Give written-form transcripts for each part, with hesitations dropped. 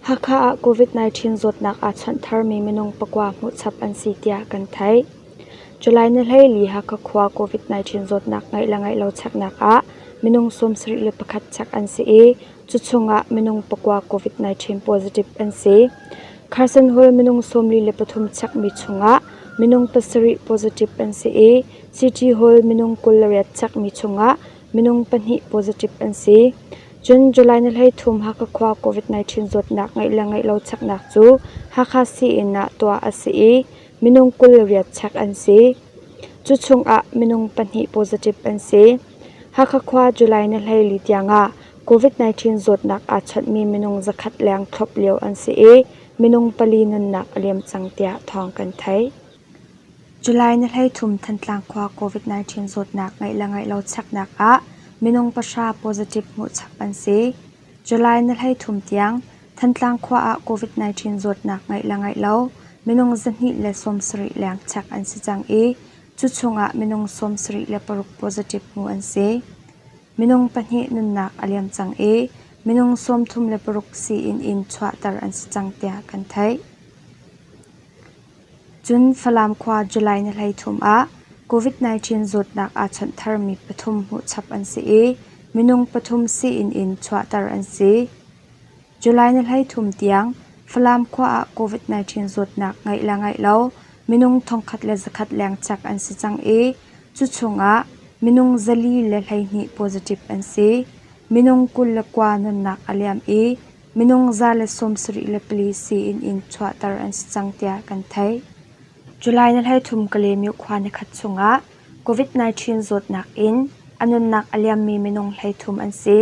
Hakha ah COVID-19 zawtnak aa chawnh tharmi minung pakua hmuhchap an si tiah kan theih. July ni 14 Hakha khua COVID-19 zawtnak ngeih le ngeih lo cheknak ah minung 71 chek an si i cu chungah minung pakua COVID-19 positive an si. Carson Hall minung 43 chekmi chungah minung pasarih positive an si i City Hall minung 28 chekmi chungah minung pahnih positive an si. Cun July ni 13 Hakha khua COVID-19 zawtnak ngeih le ngeih lo cheknak cu Hakha sii-inn ah tuah a si i minung 28 chek an si. Cu chungah minung pahnih positive an si. Hakha khua July ni 14 tiangah COVID-19 zawtnak aa chawnhmi minung zakhat leng thlop lio an si i minung pali nunnak a liam cang tiah thawng kan theih. July ni 13 Thantlang khua COVID-19 zawtnak ngeih le ngeih lo cheknak ah minung pahra positive hmuhchap an si. July ni 13 tiang Thantlang khua ah COVID-19 zawtnak ngeih le ngeih lo minung 270 leng chek an si cang i cu chungah minung 76 positive hmuh an si. Minung pahnih nunnak a liam cang i minung 36 sii-inn in chuahter an si cang tiah kan theih. Cun Falam khua July ni 13 ah COVID-19 zawtnak aa chawnh tharmi pathum hmuhchap an si i minung pathum sii-inn in chuahter an si. July ni 13 tiang Falam khua ah COVID-19 zawtnak ngeih le ngeih lo minung 1,100 leng chek an si cang i cu chungah minung 412 positive an si. Minung 29 nunnak a liam i Minung 174 sii-inn in chuahter an si cang tiah kan theih. July ni 13 Kalaymyo khua nikhat chungah COVID-19 zawtnak in a nunnak a liammi minung 33 an si.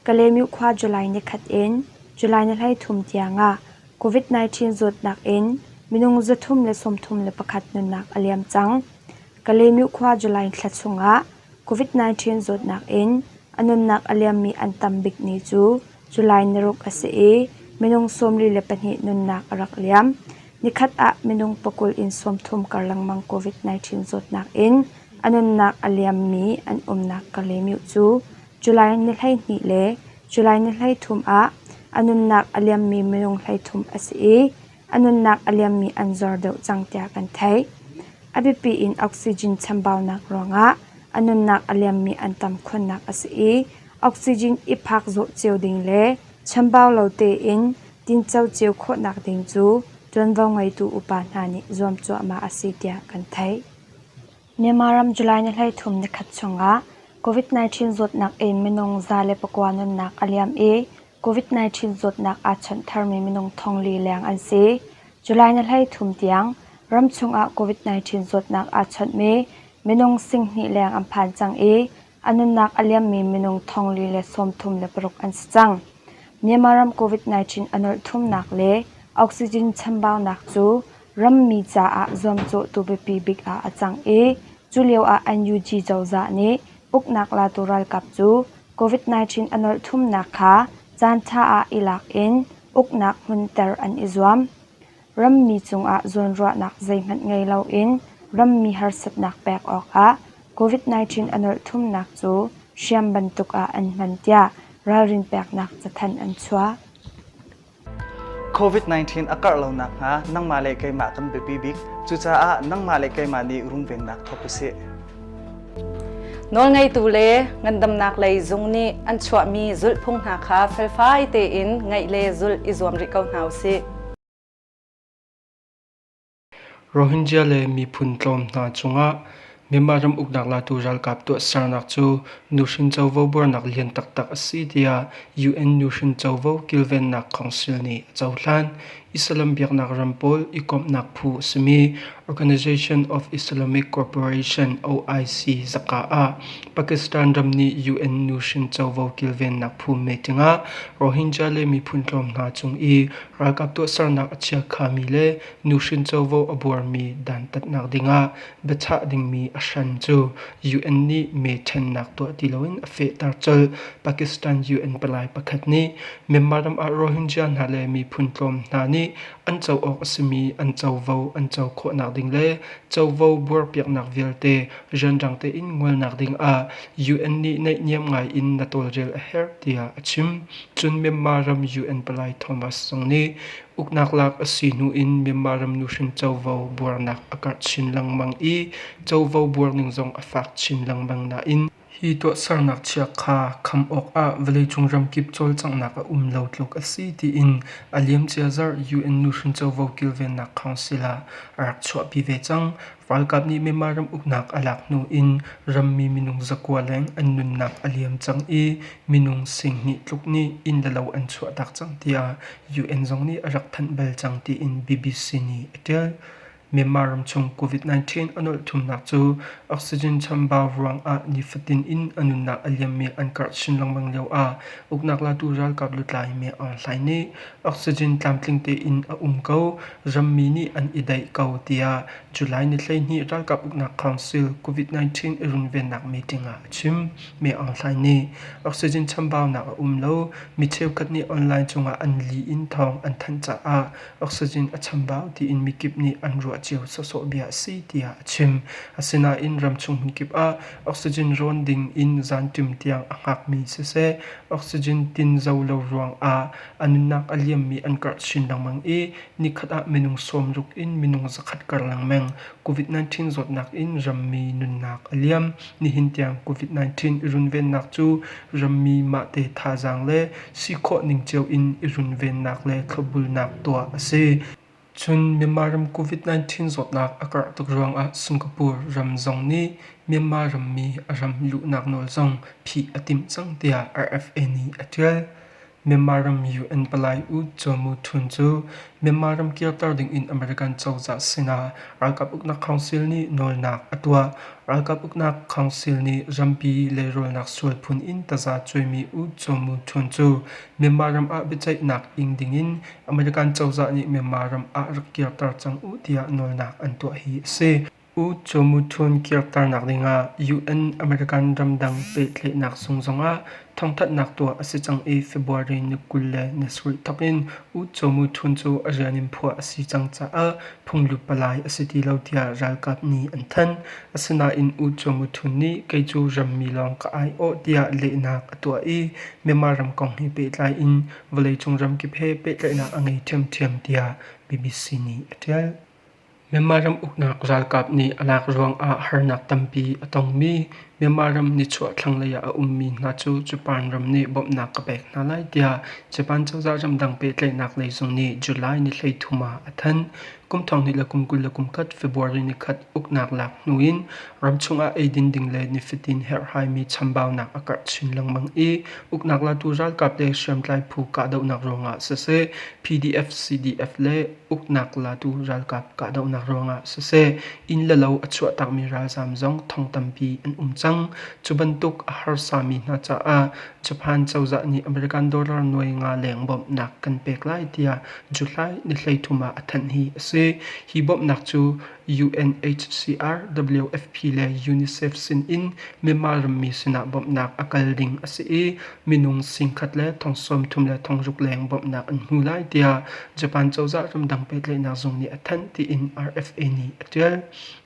Kalaymyo khua July nikhat in July ni 33 tiangah COVID-19 zawtnak in minung 331 nunnak a liam cang. Kalaymyo khua July thla chungah COVID-19 zawtnak in a nunnak a liammi an tam bik ni cu July niruk a si i minung 42 nunnak a rak liam. Nikhat ah minung pakul in 30 kar lengmang COVID-19 zawtnak in a nunnak a liammi an umnak Kalaymyo cu July ni 12 le July ni 13 ah a nunnak a liammi minung 33 a si i a nunnak a liammi an zor deuh cang tiah kan theih. A biapi in oxygen chambaunak ruangah a nunnak a liammi an tam khunnak a si i oxygen i phak zawh cio ding le chambau lo tein tinco cio khawhnak ding cu ṭuanvo ngeitu upa hna nih zuam cuahmah a si tiah kan theih. Myanmar ram July ni 13 nikhat chungah COVID-19 zawtnak in minung 109 nunnak a liam i COVID-19 zawtnak aa chawnh tharmi minung thongli leng an si. July ni 13 tiang ramchung ah COVID-19 zawtnak aa chawnhmi minung 2,000 leng an phan cang i a nunnak a liammi minung thongli le 36 an si cang. Myanmar ram COVID-19 a nolh thumnak le oxygen chambaunak cu rammi caah zuamcawhtu biapi bik ah a cang i cu lio ah NUG cozah nih uknak latu ralkap cu COVID-19 a nolh thumnak kha caanṭha ah i lak in uknak hmunter an i zuam. Rammi cungah zawnruahnak zeihmanh ngei loin rammi harsatnak pek awkah COVID-19 a nolh thumnak cu hriam bantuk ah an hman tiah ralrin peknak cathanh an chuah. COVID-19 a karh lo nakhnga nangmah le keimah kan biapi bik. Cucaah nangmah le keimah nih rungvennak thawk usih. Nawlngeitu le ngandamnak lei zung nih an chuahmi zulhphung hna kha felfai tein ngaih le zulh i zuam rih ko hna usih. Rohingya le miphun tlawm hna cungah Myanmar ram uknak latu ralkap tuahsernak cu nuhrin covo buarnak lian taktak a si tiah UN nuhrin covo kilvennak council nih a cohlan. Islam biaknak ram pawl i komhnak phu a simi Organization of Islamic Cooperation OIC zaka ah Pakistan ram nih UN nuhrin covo kilvennak phu meeting ah Rohingya le miphun tlawm hna cung i ralkap tuahsernak a chiakhami le nuhrin covo a buarmi dantatnak dingah biachah dingmi a hran cu UN nih mee ṭhennak tuah ti loin a fehter colh. Pakistan UN palai pakhat nih Myanmar ram ah Rohingya hna le miphun tlawm hna nih. nih an co awk a simi an covo an co khawhnak ding le covo buarpiaknak vialte rianrang tein ngolnak ding ah UN nih naihniam ngai in na tawlrel a herh tiah a chim. Cun Myanmar ram UN palai Thomas zong nih uknak lak a si hnu in Myanmar ram nuhrin covo buarnak a karh chin lengmang i covo buar ning zong a fak chin lengmang nain Hi tuahsernak chia kha kham awkah vawleicung ramkip cawlcanghnak a um lo tluk a si tiin a liamcia zarh UN Nuhrin Covo Kilvennak Council ah a rak chuahpi ve cang. Ralkap nih Myanmar ram uknak a lak hnu in rammi minung 9 leng an nunnak a liam cang i minung 20,000 tluk nih inn le lo an chuahtak cang tiah UN zong nih a rak thanh bal cang tiin BBC nih a ṭial. Myanmar ramchung COVID-19 a nolh thumnak cu oxygen chambau ruangah nifatin in a nunnak a liammi an karh chin lengmang lioah uknak latu ralkap lutlai Min Aung Hlaing nih oxygen tlamtling tein a um ko, rammi nih an i daih ko tiah July ni 12 ralkap uknak council COVID-19 i runvennak meeting ah a chim. Min Aung Hlaing nih oxygen chambaunak a um lo, mi cheukhat nih online cungah an li in thawng an thanh caah oxygen a chambau tiin mikip nih an ruah cio sawhsawh bia a si tiah a chim. Asinain ramchung hmunkip ah oxygen rawn ding in zanṭim tiang a hngakmi siseh, oxygen tinzo lo ruangah a nunnak a liammi an karh chin lengmang i nikhat ah minung 60 in minung 100 kar lengmang COVID-19 zawtnak in rammi nunnak a liam. Nihin tiang COVID-19 i runvennak cu rammi mahte thazaang le si khawh ning cio in i runvennak le thlopbulnak tuah a si. Cun Myanmar ram COVID-19 zawtnak a karh tuk ruangah Singapore ram zong nih Myanmar rammi a ram luhnak nawl zong phih a timh cang tiah RFA nih a ṭial. Myanmar ram UN palai U Kyaw Mu Htun cu Myanmar ram kirter dingin American cozah sinah ralkap uknak council nih nawlnak a tuah. Ralkap uknak council nih rampi lehrulnak sual phun in taza cuaimi U Kyaw Mu Htun cu Myanmar ram ah biaceihnak ing dingin American cozah nih Myanmar ram ah rak kirter cang u tiah nawlnak an tuah hi a si. U Kyaw Mu Htun kirternak dingah UN American ramdang pehtlaihnak zung zongah thawngthanhnak tuah a si cang i February ni 27 thawkin U Kyaw Mu Htun cu a rian in phuah a si cang caah phunglut palai a si ti lo tiah ralkap nih an thanh. Asinain U Kyaw Mu Htun nih kei cu rammi lawng ka aiawh tiah lehnak a tuah i Myanmar ram kong he pehtlai in vawleicung ramkip he pehtlaihnak a ngei ṭhiamṭhiam tiah BBC nih a ṭial. Myanmar ram uknak ralkap nih a lak ruangah harnak tampi a tongmi Myanmar ram nichuah thlanglei ah a ummi hna cu Japan ram nih bawmhnak ka pek hna lai tiah Japan cozah ramdang pehtlaihnak lei zung nih July ni 13 ah a thanh. Kum 2021 February nikhat uknak lak hnu in ramchung ah eidin ding le nifatin herhhaimi chambaunak a karh chin lengmang i uknak latu ralkap le hriamtlai phu kahdohnak ruangah siseh PDF, CDF le uknak latu ralkap kahdohnak ruangah siseh inn le lo a chuahtakmi ralzaam zong thong tampi an um cang. Cu bantuk a harsami hna caah Japan cozah nih American dollar nuai nga leng bawmhnak kan pek lai tiah July ni 13 ah a thanh hi a si. Hi bawmhnak cu UNHCR, WFP le UNICEF sin in Myanmar rammi sinah bawmhnak a kal ding a si i minung 1,000 le 30 le 600 leng bawmhnak an hmu lai tiah Japan cozah ramdang pehtlaihnak zung nih a thanh tiin RFA nih a ṭial.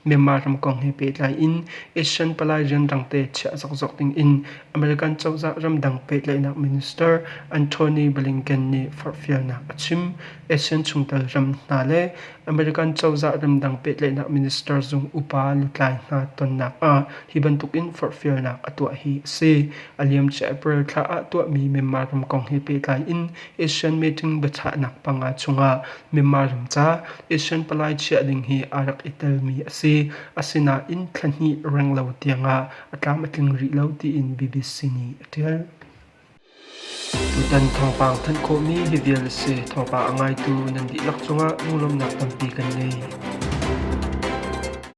Myanmar ram kong he pehtlai in ASEAN palai rianrang te chiah zokzok ding in American cozah ramdang pehtlaihnak minister Antony Blinken nih forhfialnak a chim. ASEAN chungtel ram hna le American cozah ramdang pehtlaihnak minister zung upa lutlai hna tonnak ah hi bantukin forhfialnak a tuah hi a si. A liamcia April thla ah tuahmi Myanmar ram kong he pehtlai in ASEAN meeting biachahnak panga chungah Myanmar ram ca ASEAN palai chiah ding hi aa rak i telmi a si. Asinain thla hnih renglo tiangah a tlam a tling rih lo tiin BBC nih a ṭial. Tutan thawngpang thanh khawhmi hi vial a si. Thawngpang a ngaitu nan dihlak cungah lunglawmhnak tampi kan ngei.